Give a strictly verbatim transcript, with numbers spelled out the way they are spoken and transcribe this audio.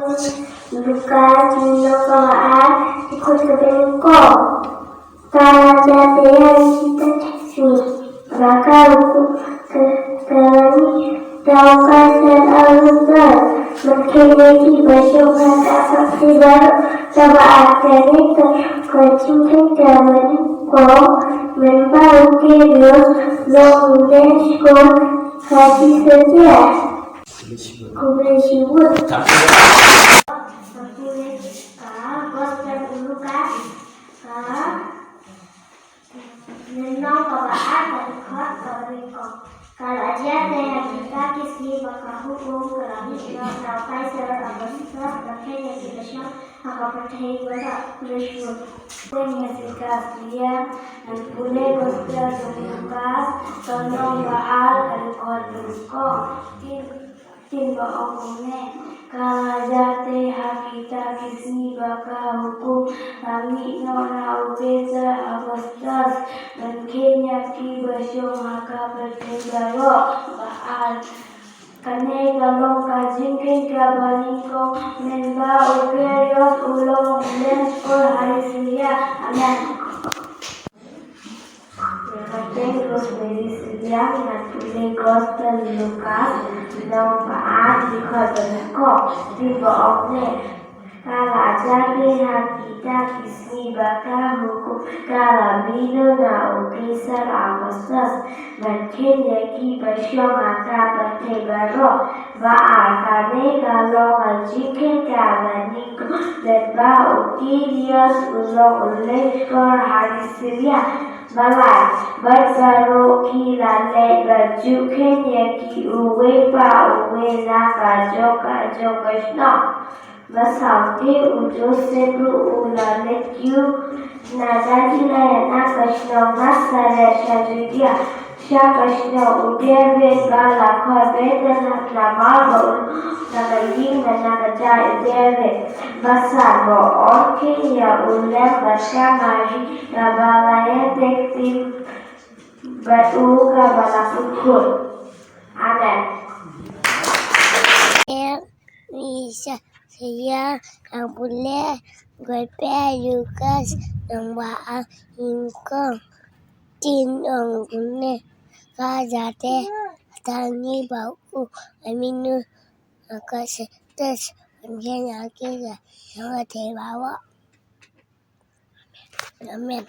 Lukas, lynnong kaba ar, dkhot kaba nyngkong. Ka la jia te ha kita ki sngi ba ka hukum ka, ka la mih na u Kaisar Augustus. Ban kheiñ ïa kiba shong ha ka pyrthei baroh. Kaba ar, kane ka, ka jingkheiñ kaba nyngkong, mynba u Kairos u long u leit shkor ha Sisaria. Khublei shibun. Ka Gospel u Lukas, ka lynnong kaba ar, ka dkhot kaba nyngkong. Ka la jia te ha kita ki sngi ba ka hukum ka la mih na u Kaisar Augustus ban kheiñ ïa kiba shong ha ka pyrthei baroh. Khublei shibun. Khublei shibun. Ngan pule Gospel u Lukas, ka lynnong ba ar, ka dkhot ba nyngkong. Tin Tin ba ong kumne, ka la jia te ha kita ki sngi ba ka hukum la mih noh na u Kaisar Augustus ban kheiñ ïa kiba shong ha ka pyrthei baroh. Ba ar, kane ka long ka jingkheiñ kaba nyngkong mynba u Kairos u long u leit shkor ha Sisaria. Amen. Ïa ka kyrteng Rosemary Sylvia, ngan pule Gospel Lukas, lynnong ba ar, dkhot ba nyngkong. Tin ba ong kumne, ka la jia te ha kita ki sngi ba ka hukum ka la mih noh na u Kaisar Augustus ban kheiñ ïa kiba shong ha ka pyrthei baroh. Ba ar, kane ka long ka jingkheiñ kaba nyngkong mynba u Kairos u long u leit shkor ha Sisaria. Ba lai, bad baroh ki la leit ban ju kheiñ ïa ki uwei pa uwei na ka jong ka jong ka shnong. Ba saw, te u Joseph ruh u la leit kiew na Galilaia na ka shnong Nasaret sha Judia, sha ka shnong u David ba la khot Bethlehem, namar ba u long na ka ïing bad na ka jaid u David. Ba san, ba un kheiñ ïa u lem bad ka Mari kaba la ïatek tim bad u kaba la pynkhuid. Amen. Ïa, Isa, ïa, ngan pule Gospel Lukas, lynnong ba ar, dkhot nyngkong. Tin ong kumne, ka la jia te ha kita ki sngi ba u Kairos u long u leit shkor ha Sisaria ban kheiñ ïa kiba shong ha ka pyrthei baroh. Amen.